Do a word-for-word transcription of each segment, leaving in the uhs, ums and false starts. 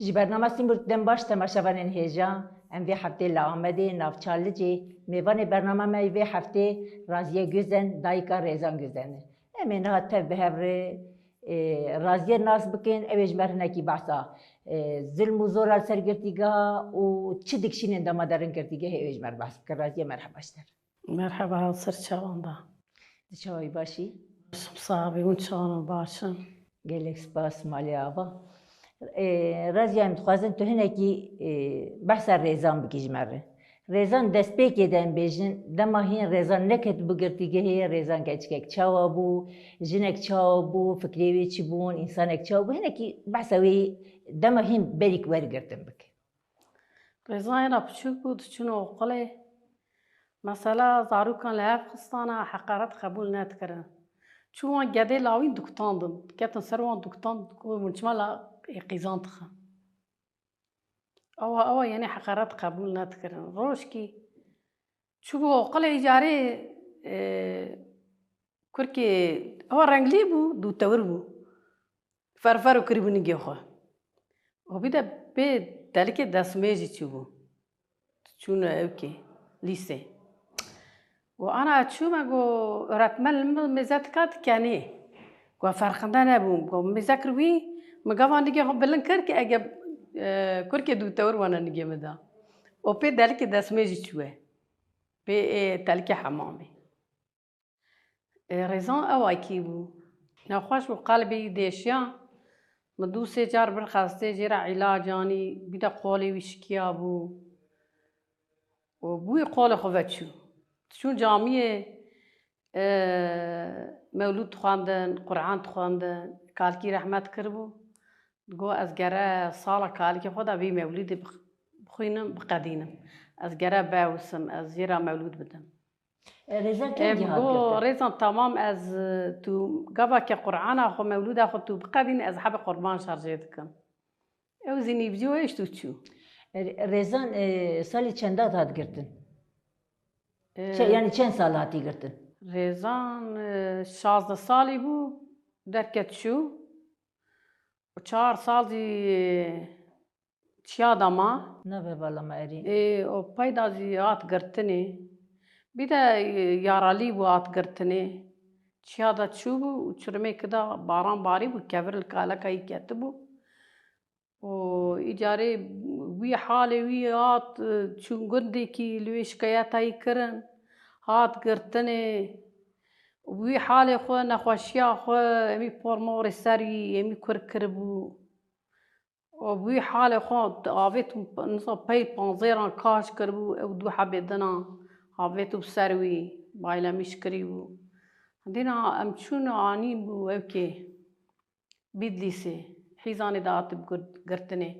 Ji bernama Simbûl dem baş temaşevanên hêja, em vê heftê li Amedê, navça Licê, mêvanê bernama me yê vê heftê Raziye Guzen, dayika Rêzan Guzen e. Em ê niha tev bi hev re, e, Raziye nas bikin, ew ê ji me re hinekî behsa, e, zilm û zora li ser girtîgeha û çi dikişînên dema derin girtîgehê, ew ê ji me re behs bikin. Raziye, merheba ji te re. Merheba, ser çavan da. Di çawî başî? Sax bî, hûn çawan in, baş in? Gelek spas, malê ava. Ê, Raziye, em dixwazin tu hinekî, ê, behsa Rêzan bikî ji me re. Rêzan destpêkê de em bêjin, dema hîn Rêzan neketibû girtîgehê, Rêzan keçikek çawa bû, jinek çawa bû, fikrê wê çi bûn, însanek çawa bû, hinekî behsa wê dema hîn berî ku wergirtin bike. Rêzan hêna piçûk bû, diçûn oqilê. Mesela zarokan li hev xistana, heqaret qebûl nedikirin. Çû wan gedê lawîn dikutandin. Ketin ser wan dikutan, ku hûn çima la ê qîzan dixin. Ewa, ewa, yanî heqaret qebûl nedikirin. Rojkî çûbû oqilê, îcarê, e, kurkê, ewa renglî bû, dûtewir bû. Ferfer û kirîbû nigê xwe. Û bî de pê telikê destmêjî çûbû. Çûne ewkê, lîsê. Û ana çûme, got, öğretmen li min mêze dika dikenê. Got, ferqinde nebûm. Got, mêze kir wî, min gava nigê xwe bilind kir ki ege, e, kurkê dûtewir wana nigê min da. Û pê delikê destmêjî çûye. Pê, ê, telikê hemamê. Ê, Rêzan ewakî bû. Nexweş bû, qelbê wî dêşiya. Min du sê car bir xestê, jê re îlac anî, bî de qolê wî şikiya bû. Û bûyî qolê xwe veçû. Diçûn camiyê, e, mewlûd dixwendin, Quran dixwendin. Kalikî rehmet kiribû. Digot, ez gere sala kalikê xwe de vî mewlûdê bix-, bixwînim, biqedînim. Ez gere bewisim, ez jê re mewlûd bidim. E, Rêzan E, kengî hat go, girtin? Rêzan, tamam, ez, e, tu gava ke Qur'ana xwe, mewlûda xwe tu biqedînî, ez hebê qurban şerjê dikim. Ew zî nîvcî û hêşt û çû. E, Rêzan, e, salî çenda hat girtin? E, Çe-, yanî çend sal hatî girtin? Rêzan, e, şazdeh salî bû, derket çû. Û çar sal zî, e, çiya de ma. Nave vala me erî. Ê, û peyda zî hat girtinê. Bî de, e, yaralî bû hat girtinê. Çiya de çûbû û çirmê kida baran barîbû, kevir li kaleka wî ketibû. Û îcarê wî halê wî hat, e, çûn gundekî li wê şikayeta wî kirin. Hat girtinê. Wî halê xwe, nexweşiya xwe, em wî pormorê ser wî, em wî kur kiribû. Û bi wî halê xwe avêt û nisa pey panzêran kaş kiribû, ew du hebê dina avêt û ser wî baylemîş kirîbû. Dîna em çûn anîn bû ewkê Bîdlîsê, Hîzanê de hatib gurt-, girtinê.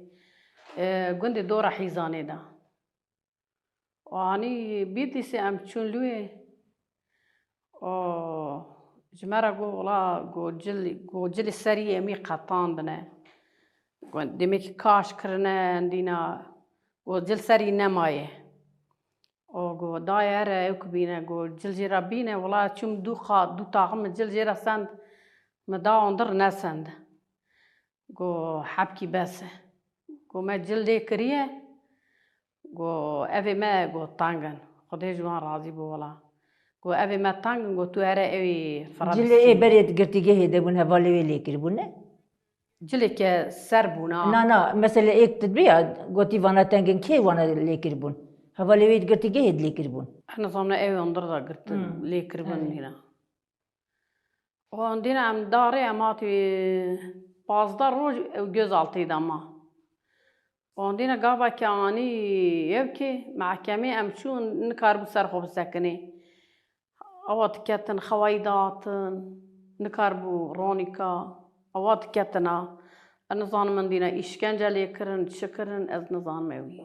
E, gundê dora Hîzanê de. Û anî Bîdlîsê em çûn lûyê. Û ji me re got, wela, got, cil, got, cilê serî em wî qetandine. Got, demekî kaş kirine, dîna, got, cil serî nemaye. Û got, dayê here, ew ku bîne, got, cil jê re bîne, wela çûm du qa-, du taxim cil jê re send, min da ondir nesend. Got, hebkî bes e. Got, me cil lê kiriye. Got, evê me, got, teng in. Xwedê ji wan razî bû wela. Got, evê me teng in, got, tu here ewî firabistî. Cilê ê berê di girtîgehê de bûn, hevalê wê lê kiribûn, ne? Cilê ke ser bûn, ha. Na, na, mesele êk tu bîya, gotî vana teng in, kê wana lê kiribûn? Hevalê wê di girtîgehê de lê kiribûn. Ez nizanim, ew ondir de girtin, Hmm. lê kiribûn Erê. nîna. Û dîna em darê em hatî pazdeh roj ew gözaltê de ma. Û dîna gava ke anî ew kê mehkemê em çûn nikaribû ser xwe bisekinê. Ewa diketin xewayî dihatin, nikaribû ronîka, ewa diketina. Ez nizanim min dîna îşkence lê kirin, çi kirin, ez nizanim ewî.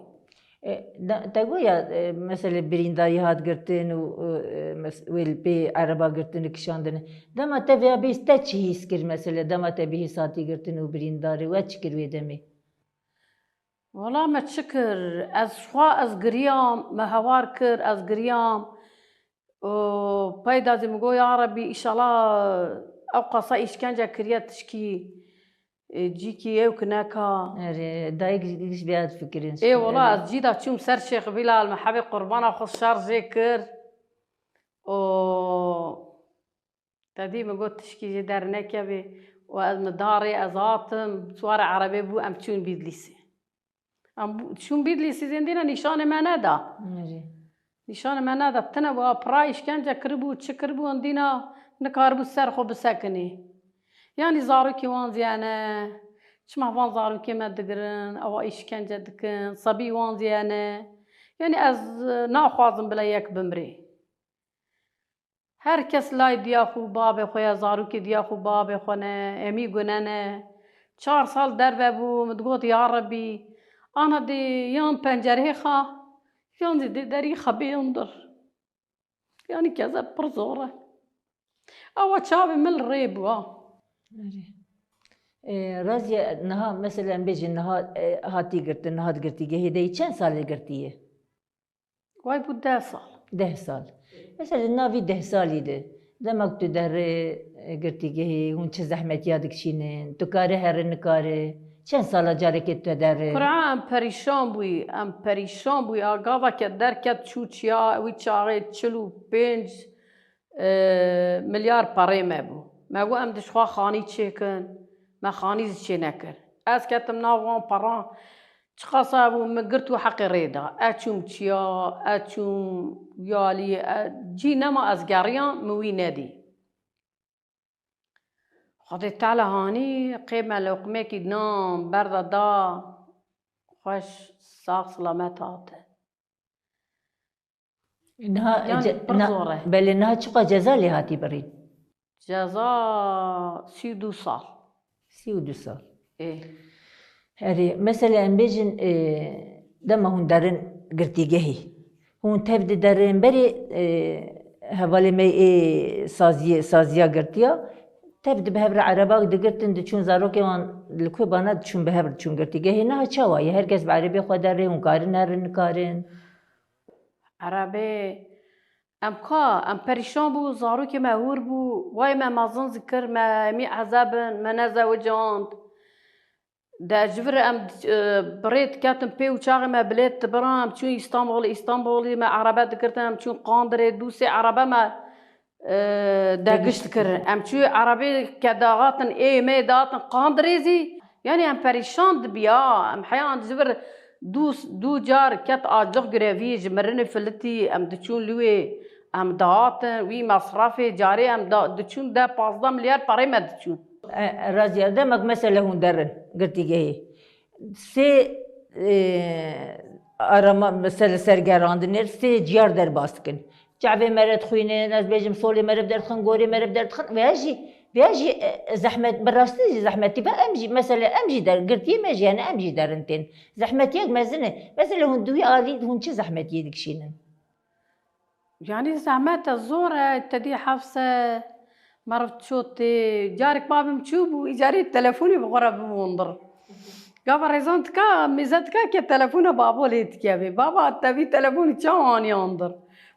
E, de-, te goya, e, mesele birîndarî hat girtin û, e, mes-, wê li pê ereba girtin û kişandine. Dema te vêya bihîst, te çi hîs kir mesele? Dema te bihîst hatî girtin û birîndarî, we çi kir wê demê? Wela me çi kir? Ez xwe, ez giriyam, me hewar kir, ez giriyam. Û peyda zî min got, ya Rebî, îşala ew qasa îşkence kiriye tişkî. Ê, cîkî yew kineka. Erê, dayik ji vêya difikirin. Ê wala ez cî de çûm ser Şêx Bîlal, me hebê qurbana xwe şarjê kir. Û te dî min got tişkî jê dernekevê û ez mi darê ez hatim, çar erebê bû em çûn Bîdlîsê. Em bû- çûn Bîdlîsê zêndîna nîşanê me neda. Erê. Nîşanê me neda. Tine bû, pira îşkence kiribû, çi kiribû, endîna nikaribû ser xwe bisekinî. Yanî zarokê wan ziyane, çima van zarokê me digirin, ewa îşkence dikin, sebî wan ziyane. Yanî ez naxwazim bila yek bimrê. Her kes lay diya xwe, babê xwe ya, zarokê diya xwe, babê xwe ne, emî gune ne. Çar sal derve bû, min digot, ya Rebî, ana dê yan pencerê xa, yan zî dê derî xa bê hundir. Yanî keze pir zor e. Ewa çavê min li rê bû, ha. Erê. E, Raziye, niha mesela em bêjin niha e, hatî girtin, niha di girtîgehê de yî çend salê girtî ye? Way bû deh sal. Deh sal. Mesela di navî deh salî de, dema ku tu derê e, girtîgehê, hûn çi zehmetiya dikişînin, tu kare here nikare, çend sala carekê tu derê? Kura em perîşan bûyî, em perîşan bûyî. A gava ke derket çû çiya, wî çaxê çil û pênc e, milyar perê me bû. Me got em dişxwa xanî çêkin, me xanî zî çê nekir. Ez ketim nav wan peran, çiqasa bû min girt û heqê rê da. Ez çûm çiya, ez çûm yalî, e, cî nema ez geriya min wî nedî. Xwedê Teala hanî qê me loqmekî nan berda da, xweş sax silamet hate. Niha, Yanî ce- pir na- zor e. Belê niha çiqa ceza lê hatî birîn? Ceza sî û du sal. Sî û du sal. Ê. Erê, mesela em bêjin e, dema hûn derin girtîgehê. Hûn tev diderin berê e, hevalê me ê saziyê, saziya girtiya. Tev di bi hev re erebak digirtin, diçûn zarokê wan li ku bana diçûn bi hev diçûn girtîgehê. Niha çawa ye? Her kes bi erebê xwe derê, hûn karin herin nikarin. Erebê. Em ka, em perîşan bû, zarokê me hûr bû, wayê me mezin zikir, me emî ezeb in, me nezewicand. De ji vir em e, bi rê diketin pê û çaxê me bilêt dibiran, em çûn Îstanbulê, Îstanbulê me erebe digirtin, em çûn Qandirê, dû sê erebe me e, degişt kirin. Em çû erebê ke daxatin ê me datin Qandirê zî, yanî em perîşan dibiya, em heyan ji vir dû, dû car ket acix grevî, ji mirinê filitî, em diçûn li wê, em dihatin, wî mesrefê, carê em da, diçûn deh pazdeh milyar perê me diçûn. E, Raziya, demek mesele hûn derin girtîgehê. Sê e, arama, mesele sergerandinê, sê ciyar derbas dikin. Çavê me re dixwînin, ez bêjim solê me re derdixin, gorê me re derdixin. Veya jî, veya jî e, zehmet, bi rastî jî zehmetî ve em jî, mesele em jî der, girtiyê me jî hene, em jî derin tên. Zehmetiyek mezin e. Mesele hûn di wî alî hûn çi zehmetiyê dikişînin? Yanî zehmet e, zor e, te dî hefs e, meriv çotê. Carek babim çûbû, îcarê telefonê bi xwe re bibû hundir. Gava rêzan dika, mêze dika ke telefona babo lê dikeve. Baba, te vî telefonî çawa anî hundir?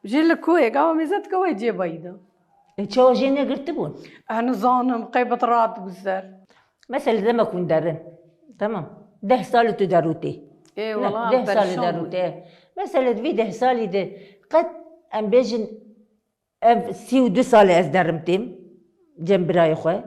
Jê li ku ye? Gava mêze dika, wê cêbayî da. E, çawa jê negirtibûn? Ez nizanim, qey bi dirat bû ser. Mesele demek hûn derin. Tamam. Deh sal tu derûtê. Ê, Ne, wala, deh sal perîşan derûtê. bûyî. Mesele di vî deh salî de qet em bêjin ev sî û du sal e ez derim têm cem birayê xwe.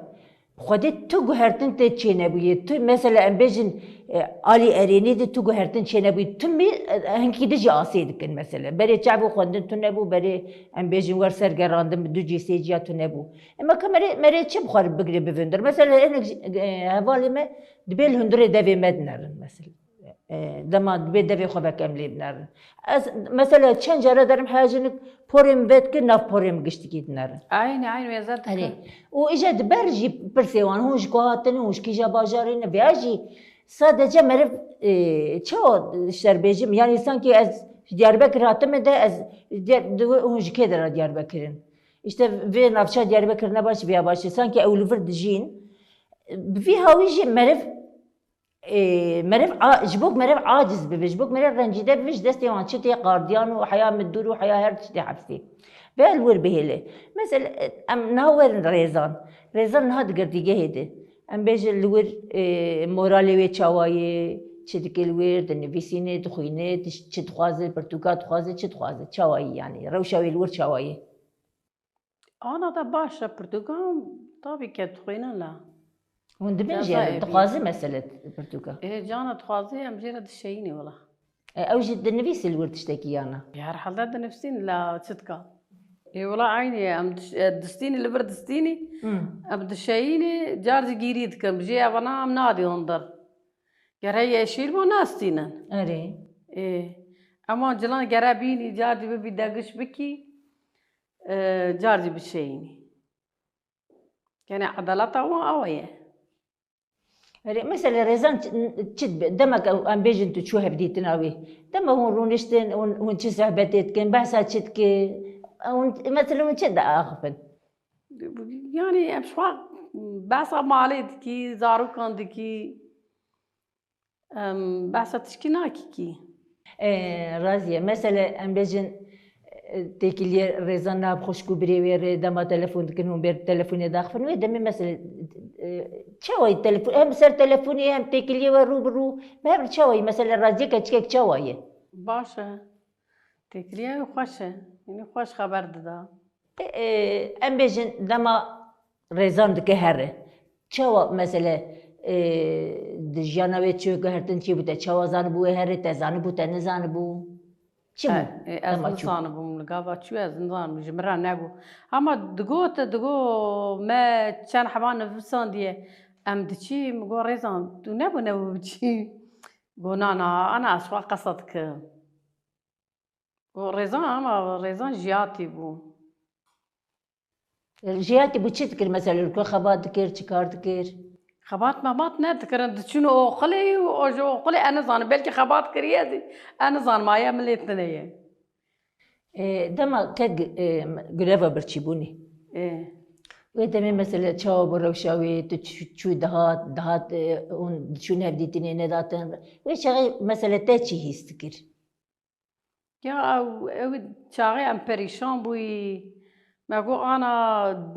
Xwedê tu guhertin tê çênebûyê. Tu mesele em bêjin e, alî erênî de tu guhertin çênebûyê. Tu mî e, hinkî de jî asê dikin mesele. Berê çav û xwendin tune bû, berê em bêjin wer sergerandin bi du cî sê cîya tune bû. Ema ke merê, merê çi bi xwe re bigirê bivindir? Mesela hinek e, hevalê me dibê li hundirê devê me dinerin mesela. E, dema dibê devê xwe veke em lê binerin. Ez mesela çend care derim heya jinik porê min vedikin nav porê min giştikî dinerin. Eynî, eynî wêze dikin. Erê. Û îje di ber jî pirsê wan, hûn ji ku hatin, hûn ji kîja bajarê ne, veya jî sadece meriv e, çawa ji te re bêjim, yanî sankî ez ji Diyarbekir hatime de ez Diyar- di- hûn ji kê de re Diyarbekir in? Îşte vê navça Diyarbekir ne baş, vêya baş e. Sankî ew li vir dijîn. Bi vî hawî jî meriv e, meriv a- ji bo ku meriv aciz bibe, ji bo ku meriv rencîde bibe, ji destê wan çi tê qardiyan û heya min dûr û heya her tiştê hepsê. Ve li wir bihêle. Mesela e, em niha werin rêzan. Rêzan niha di girtîgehê de. Em bêjin li wir, e, moralê wê çawa ye, çi dike li wir, dinivîsîne, dixwîne, diş-, çi dixwaze, pirtûka dixwaze, çi dixwaze, çawa ye yanî, rewşa wê li wir çawa ye? Ana de baş e, pirtûka tabî ke dixwînin la. Hûn dibin jê re, dixwaze mesele pirtûka? Ê, cana dixwaze em jê re dişeyînê wela. E, ew jî dinivîsî li wir tiştekî yana? Ê, herhalde dinivîsîn la çi dika? Ê, wela eynî ye, em diş-, e, distînî li vir distînî, Hmm. em dişeyînî, car jî gîrî dikin, bi jê evana em nadî hundir. Gere yeşîl bo nastînin. Erê. Ê, ema cilan gere bînî, car jî bibî degiş bikî, e, car jî bişeyînî. Yani edaleta wan awa ye. Erê, mesela Rêzan çi, çi dibe? Demek em, em bêjin tu çû hevdîtina wê. Dema hûn rûniştin, hûn, hûn çi sohbetê dikin, behsa çi dike? Hûn, mesela hûn çi diaxifin? Yani em şwa behsa malê dikî, zarokan dikî. Em, behsa tişkî nakî kî? E, razî ye. Mesele, em bêjin, e, têkiliyê Rêzan nav xwişk û birê wê re dema telefon dikin, hûn bêr telefonê daxifin. Wê demê mesele, e, çawa yî telefon, hem ser telefonê hem têkiliyê we rû bi rû, bi hev re çawa yî? Mesele raziyê keçikek çawa ye? Baş e. Têkiliya wî xweş e. Yanî xweş xeber dida. E, e, em bêjin dema Rêzan dike here. Çawa mesele, e, di jiyana wê çi guhertin çi bû te? Çawa zanibû wê here? Te zanibû, te nizanibû? Çi bû? E, e, ez dema çû? Nizanibûm, li gava çû ez nizanibûm, ji min re nebû. Hema digot, digot me çend heba nivisandiye, em diçî, min got, Rêzan, tu nebû, nebû biçî. Got, na, na, ana ez xwe qesa dikim. Û Rêzan, ama Rêzan jiyatî bû. Jiyatî bû çi dikir? Mesela li ku xebat dikir, çi kar dikir? Xebat mebat nedikirin, diçûn oxilê û o ji oxilê ez nizanim. Belkî xebat kiriye zî, ez nizanim, aye milê tune ye. E, dema kek, e, greva birçîbûnê. E. Wê demê mesela çawa bû rewşa wê, tu çû, çû dihat, dihat, e, hûn diçûn hevdîtinê nedatin. Wê çaxê mesela te çi hîs dikir? Ya ew, ew çaxê em perîşan bûyî. Me got ana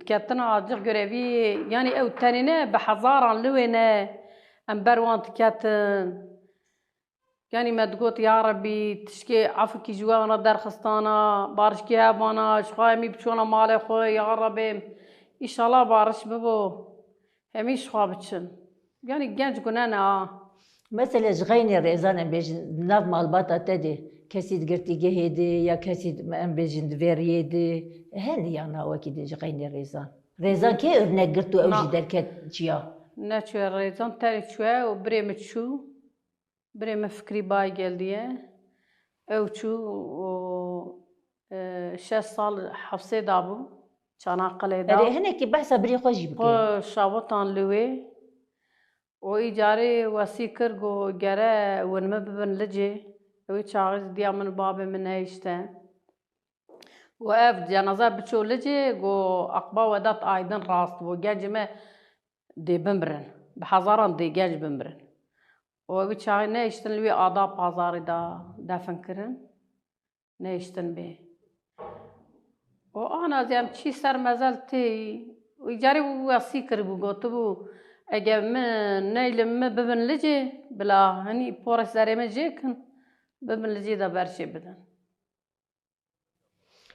ketina acix grevî, yanî ew tenê ne, bi hezaran li wê ne em ber wan diketin. Yanî me digot, ya Rebî, tişkê efkî ji we ana derxistana, barişkê hebana, ji xwe hemî biçûna malê xwe, ya Rebê, îşallah bariş bibo. Hemî ji xwe biçin. Yanî genc gune ne ha. Mesela ji xeynê Rêzan em bêjin, di nav malbata te de kesî di girtîgehê de ya kesî di, em bêjin di vê riyê de hene ya na wekî de ji xeynê Rêzan? Rêzan kê örnek girt û ew Na. jî derket çiya? Neçûye Rêzan, tenê çûye û birê min çû. Birê min Fikrî Baygel diye. Ew çû û, e, şeş sal hepsê de bû, Çanakkale de. Erê, hinekî behsa birê xwe jî bike. Xwe şawitan li wê. Û îcarê wesî kir, got, gere hûn min bibin Licê. Wê çaxê diya min û babê min nehişte. Got, ev cenaze biço Licê, got, aqba Wedat Aydin rast bû. Gencê me dê bimirin. Bi hezaran dê genc bimirin. Û wî çaxê nehiştin li wê ada pazarê de defin kirin. Nehiştin bê. Û ana zî em çî ser mezel tê. Û îcarê wî wesî kiribû, gotibû, ege min neylim min bibin Licê, bila hinî porê serê min jê kin, bibin Licê de berşê bidin.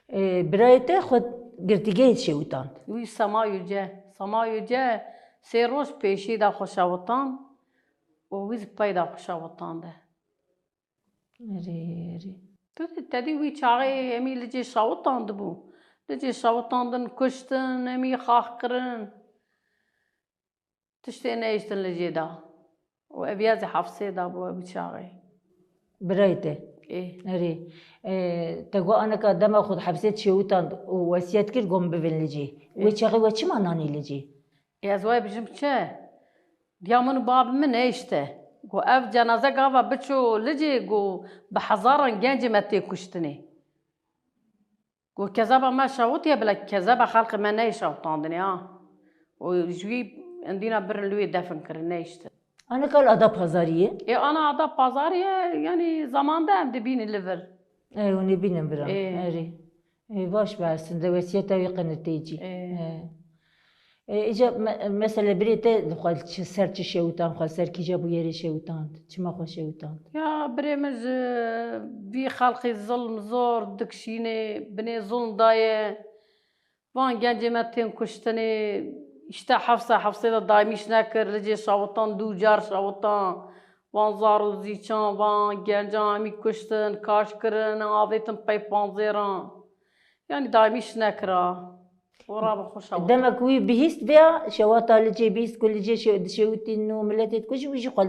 Ê, birayê te xwe girtîgehê şewitand. Wî Sema Yüce, Sema Yüce sê roj pêşî de xwe şewitand û wî zî pey de xwe şewitande. Erê, erê. Tu dî, te dî wî çaxê hemî Licê şewitandibû. Licê şewitandin, kuştin, hemî xax kirin. Tiştê nehiştin Licê de. Û ev ya zî hepsê de bû ev çaxê. Birayê te? Ê. Erê. E, te got aneka dema xwe di hepsê de şewitand û wesiyet kir, got min bivin Licê. Wê Ê. çaxê we çima nanî Licê? Ê, ez wayê bijim çi? Diya min û babê min nehişte. Got ev cenaze gava biço Licê, got bi hezaran gencê me tê kuştinê. Got, kezeba me şewitiye, bila kezeba xelqê me neyê şewitandinê, ha. Û ji wî endîna birin li wê defin kirin, nehiştin. Ana kal ada pazarî ye? Ê, ana ada pazarî ye, yanî zamanda em dibînin li vir. Ê, hûn ê bînin vira. Ê. Erê. Ê, baş be, aslında wesiyeta wî qinitê cî. Ê. Ê. E, îca me-, mesele birê te xwe çi, ser çi şewitan, xwe ser kîja bûyerê şewitand? Çima xwe şewitand? Ya birê min ji vî xelqî zilm zor dikişînê, binê zilm daye. Van gencê me tên kuştinê, îşte hefsa hefsê de daymîş nekir, licê şawitan, dû car şawitan. Van zar û zîçan, van gencan hemî kuştin, kaş kirin, avêtin pey panzêran. Yanî daymîş nekira. Û rabin xwe şawitan. Demek wî bihîst vêya şewata licê, bihîst ku licê şe-, dişewitîn û miletê dikujî, wî jî xwe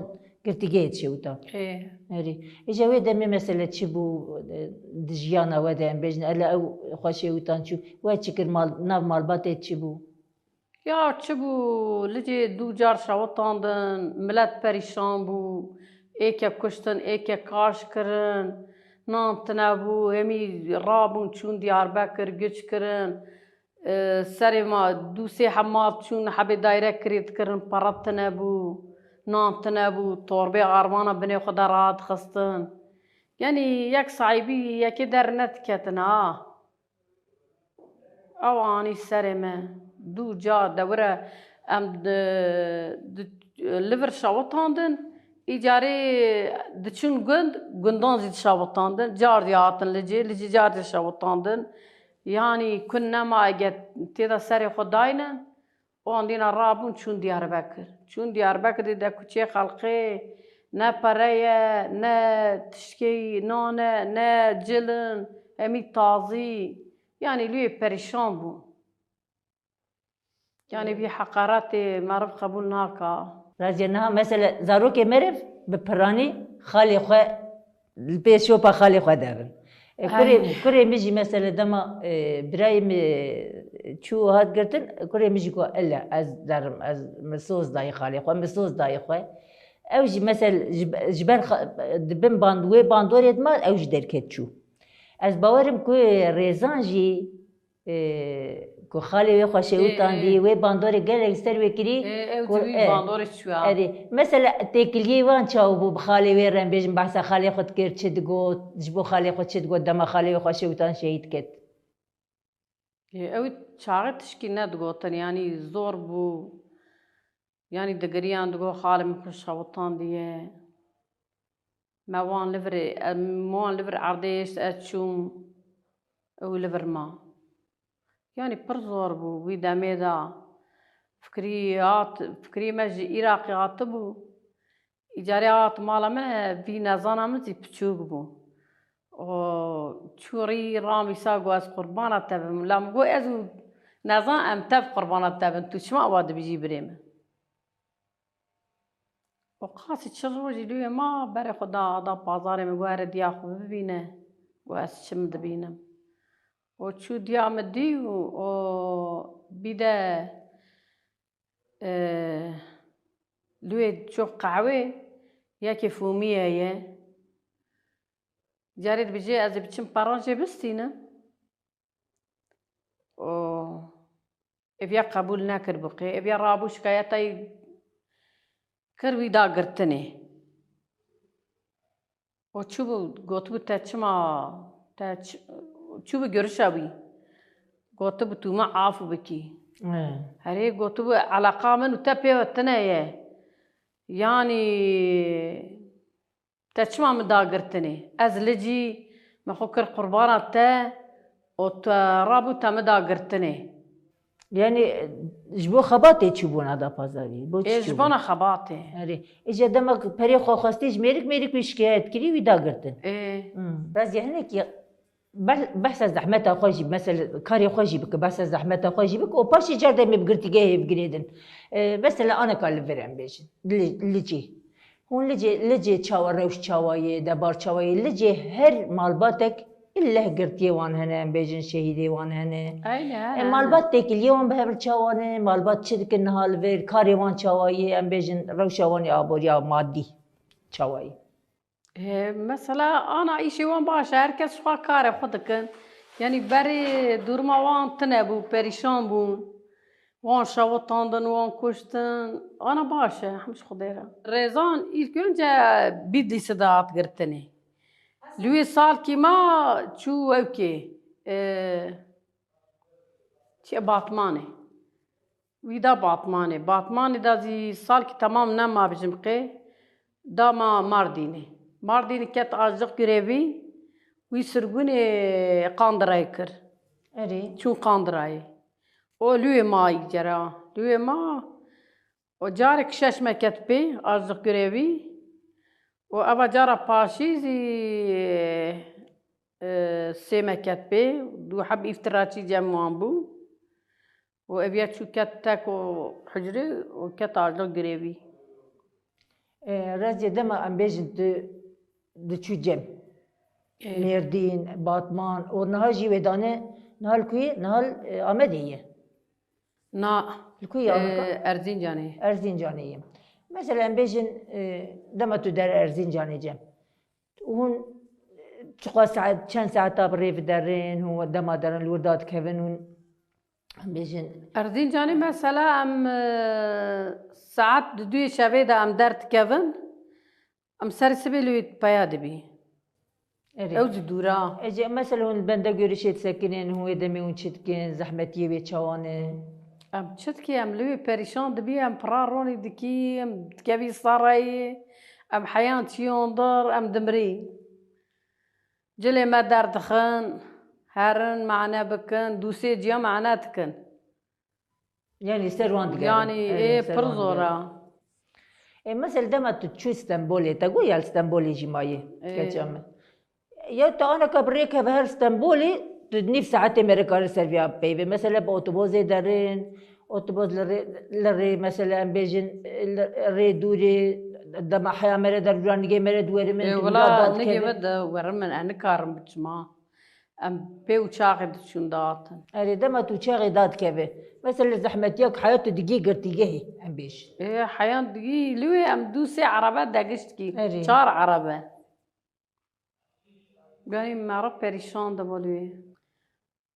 girtîgehê dişewita. Ê. Erê. Îja wê demê mesele çi bû, e, di jiyana we de em bêjin, ele ew xwe şewitan çû, we çi kir, mal, nav malbatê çi bû? Ya çi bû, licê dû car şewitandin, milet perîşan bû, êke kuştin, êke kaş kirin, nan tine bû, hemî rabûn çûn Diyarbekir, giç kirin. E, serê ma, dû sê heb mal çûn, hebê dayre kirê dikirin, pere tine bû, nan tine bû, torbê armana binê xwe de radixistin. Yanî yek sahîbî yekê dernediketin ha. Ew anî serê me. Dû car dewire em di, di, li vir şewitandin. Îcarê diçûn gund, gundan jî dişewitandin. Car jî hatin licê, licê car jî şewitandin. Yanî kun nema ege tê de serê xwe daynin, û andîna rabûn çûn Diyarbekir. Çûn Diyarbekirê de kuçê xelqê ne pere ye, ne tişkê nan e, ne cil in, hemî tazî. Yanî lûyê perîşan bûn. Yanî vî heqaretê meriv qebûl naka. Raziye niha mesele zarokê meriv bi piranî xalê xwe li pê şopa xalê xwe de bin. E, kurê, Aynen. Kurê min jî mesele dema, e, birayê min, e, çû hat girtin, kurê min jî got, ele, ez derim, ez min soz dayî xalê xwe, min soz dayî xwe. Ew jî mesel ji, ji ber xa-, di bin band-, wê bandorê dima ew jî derket çû. Ez bawerim ku Rêzan jî, e, ku xalê wê xwe şewitandî, Ê, ê. Wê bandorê gelek li ser wê kirî, Ê, ew ku, jî wî e, bandorê çûya. Erê, mesela têkiliyê wan çawa bû, bi xalê wê re em bêjin, behsa xalê xwe dikir, çi digot, ji bo xalê xwe çi digot, dema xalê wê xwe şewitan şehîd ket. Ê, ew çaxê tişkî nedigotin, yanî zor bû. Yanî digiriyan digot, xalê min xwe şewitandiye. Me wan li vir, em wan li vir erdê hêşt, ez çûm, ew li vir ma. Yanî pir zor bû wî demê de. Fikrî hat, fikrî me ji Iraqê hatibû. Îcarê hat mala me, vî nezana min zî piçûk bû. O çû rî ramîsa got, ez qurbana te bim. La min got, ez û nezan em tev qurbana te bin. Tu çima awa dibijî birê min? O qasî çi rojî lûyê ma berê xwe da, da pazarê, min got, here diya xwe bibîne. Got, ez çi min dibînim. O çû diya min dî û o bîde, e, lûyê çû qehwê, yekê fûmiyê ye. Carê dibêje, ez ê biçim peran jê bistînim. O Ev ya qebûl nekir bû qê. Ev ya rabû şikayetayî kir wî da girtinê. O çûbû, gotibû, te çima, te ç-, çûbû görişa wî. Gotibû, tu min af bikî. He. Herê gotibû, eleqa min û te pê ve tune ye. Yanî Te çima min da girtinê? Ez licî, me xwe kir qurbana te û te rabû te min da girtinê. Yanî, ji bo xebatê çûbûna da pazarî? Bo çi Ê, ji çûbû? Bona xebatê. Erê. Îca dema ku perê xwe xwestî ji mêrik, mêrik wî şikayet kirî, wî da girtin. Ê. Hmm. Bes ya hinekî Be-, behsa zehmeta xwe jî, mesela karê xwe jî bike, behsa zehmeta xwe jî bike û paşê car demê bi girtîgehê bigirêdin. E, mesela aneka li vir em bêjin, li, licê. Hûn licê, licê çawa, rewş çawa ye, debar çawa ye, licê her malbatek illeh girtiyê wan hene, em bêjin şehîdê wan hene. Aynen, E, aynen. Malbat têkiliyê wan bi hev re çawa ne, malbat çi dikin niha li vir, karê wan çawa ye, em bêjin rewşa wan ê aboriya madî çawa ye. Ê, mesela ana îşê wan baş e, her kes xwe karê xwe dikin. Yanî berê duruma wan tune bû, perîşan bûn. Wan şewitandin, wan kuştin. Ana baş e, hemî ji Xwedê re. Rêzan ilk önce Bidlîsê de hat girtinê. Li wê salkî ma çû ewkê, e, çi Batmanê. Wî da Batmanê. Batmanê da zî salkî temam nema bijim qê. Da ma Mardînê. Mardînê ket açlıq grevî. Wî sirgûnê Qandirayê kir. Erê. Çû Qandirayê. O lûyê ma îcera. Lûyê ma. O carek şeş me ket pê açlıq grevî. O eva cara paşî zî, e, sê me ket pê. Du heb îftiraçî cem wan bû. Û ev ya çû ket tek û hucrê û ket açlıq grevî. E, Raziye, dema em bêjin tu diçû cem. E. Mêrdîn, Batman, û niha jî wê dane, niha li ku ye? Niha li, e, Amedê ye. Na, Li ku ye e, Amedê? Erzincanê. Erzincanê ye. Mesela em bêjin, e, dema tu der Erzincanê cem. Hûn çiqas saet, çend saeta bi rê viderin, hûn dema derin li wir dadikevin, hûn bêjin. Erzincanê mesela em, e, saet di duyê şevê de em derdikevin, em serê sibê li wê peya dibî. Erê. Ew jî dûra. Ece, mesela hûn bende görüşê disekinin, hûn wê demê hûn çi dikin, zehmetiyê wê çawa ne? Em çi dikî, em li wê perîşan dibî, em pira ronî dikî, em dikevî sarayê, em heyan çiyon dir, em dimirî. Cilê me derdixin, herin, mane bikin, dûsê ciya mane dikin. Yanî ser wan digerin. Yanî, Erê, ê, ser pir wan zor digerin. A. E, mesela dema tu çû Stenbolê, te got ya li Stenbolê jî mayî, Ê. keça min. Ya te aneka bi rê keve her Stenbolê, tu nîv saetê me re kare ser viya peyvê. Mesela bi otobozê derin, otoboz li rê, li rê, mesela em bêjin, li rê dûrê, dema heya me re der, dûra nigê me re diwerin min, Ê, tu wila nigê dadikevin. me de werin min, ez nikarim biçima. Em pê uçaxê diçûn dihatin. Erê, dema tu uçaxê dadikeve. Mesela zehmetiya ku heya tu digî girtîgehê, em bêjin. Ê, heyan digî li wê em dû sê erebe degişt kî. Erê. Çar erebe. Ganî me re perîşan de bû li wê.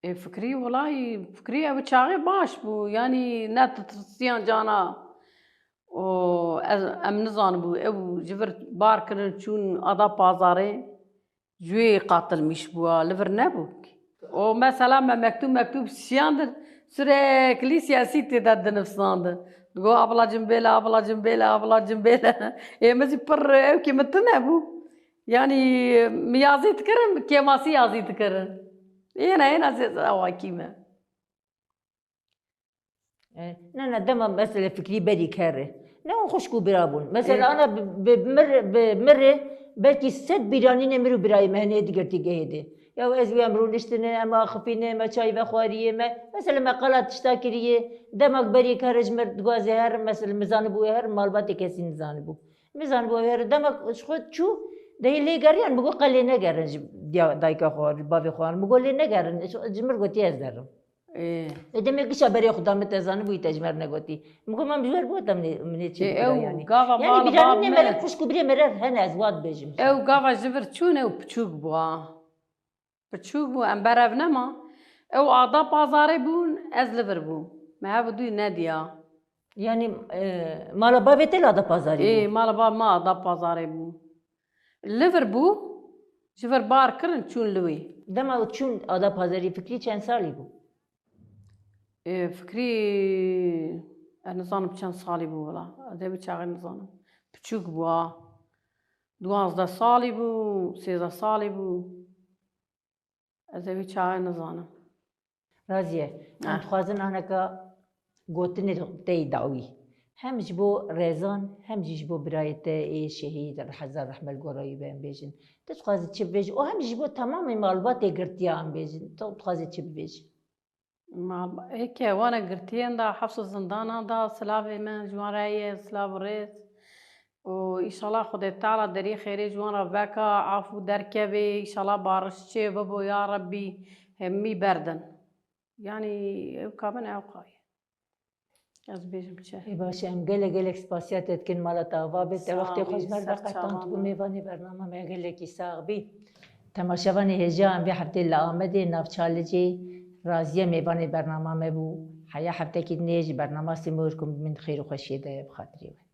Ê, Fikrî, welahî, Fikrî ew çaxê baş bû. Yanî ne ditirsiyan cana. O, ez, em nizanibû. Ew ji vir bar kirin çûn Ada Pazarê. Ji wê qatilmîş bûa, li vir nebû. O mesela me mektûb, mektûb şiyandin, sürekli siyasî tê de dinivsandin. Digo, "Abla Cimbêle, abla Cimbêle, abla Cimbêle." Ê min jî pir ewkî min tune bû. Yanî min yazî dikirin, kêmasî yazî dikirin. Êna, êna zê awakî me. E, ne, ne, dema mesela Fikrî berî kerê. Ne hûn xwişk û bira bûn. Mesela Ê. ana bi, bi mir, bi mirê belkî sed bîranînê mir û birayê me hinê di girtîgehê de. Ya ez wî em rûniştine, em axifîne, me çay vexwariyê me. Mesela me qala tişta kiriye, demek berî kerê ji mir digwazê herin, mesela min zanibû wê herin, malbatê kesî nizanibû. Min zanibû wê herin, demek ji xwe çû, dehê lê geriyan, min got qe lê negerin ji diya, dayika xwe, bavê xwe, min got lê negerin, ji, ji mir gotiye ez derim. Ê. Ê, demê gişa berê xwe da min te zanibûyî te ji me re negotî. Min got, "Ma min ji we re bigota, min ê, min ê çi Ê, bikira ew yanî?" gava Yanî mala bîranînê bav me re, me. xwişk û birê me re hene, ez wa dibêjim. Ew gava ji vir çûn ew piçûk bûa. Piçûk bû, em berev nema. Ew Ada Pazarê bûn, ez li vir bûm. Me hev û dû nediya. Yanî, e, mala bavê te li Ada Pazarê Ê, bû? mala bav me Ada Pazarê bû. Li vir bû, ji vir bar kirin, çûn li wê. Dema çûn Ada Pazarê Fikrî çend salî bû? Ê, Fikrî, ez nizanim çend salî bû wila. Ez ê wî çaxê nizanim. Piçûk bû ha. Duwazdeh salî bû, sêzdeh salî bû. Ez ê wî çaxê nizanim. Raziye, em Ah. dixwazin aneka gotinê te yî dawî. Hem ji bo rezan, hem jî ji bo birayê te ê şehîd, hezar rehme li gora wî be, em bêjin. Tu dixwazî çi bibêjî? Û hem jî ji bo temamê malbatê girtiya, em bêjin. Tu dixwazî çi bibêjî? Mal-, ê ke wana girtiyên de, hefs û zindanan de, silavê min ji wan re ye, silav û rêz. Û înşallah Xwedê Teala derî xêrê ji wan re veka, af û derkevê, înşallah bariş çê bibo, ya Rebbî, hemî berdin. Yanî ew ka min ew qayî. Ez bêjim çi? Ê baş e, em gelek gelek spasiya te dikin, mala te ava be, te Sax wextê xwe bî, ji me re ser veqetand çavan bû, me. mêvanê bernama me, gelekî sax bî. Temaşevanê hêja, em vê heftê li Amedê nav Çalicê, Raziye mêvanê bernama me bû. Heya heftekî dinê ji bernama Sîmorkum min xêr û xweşiyê de bi xatirê we.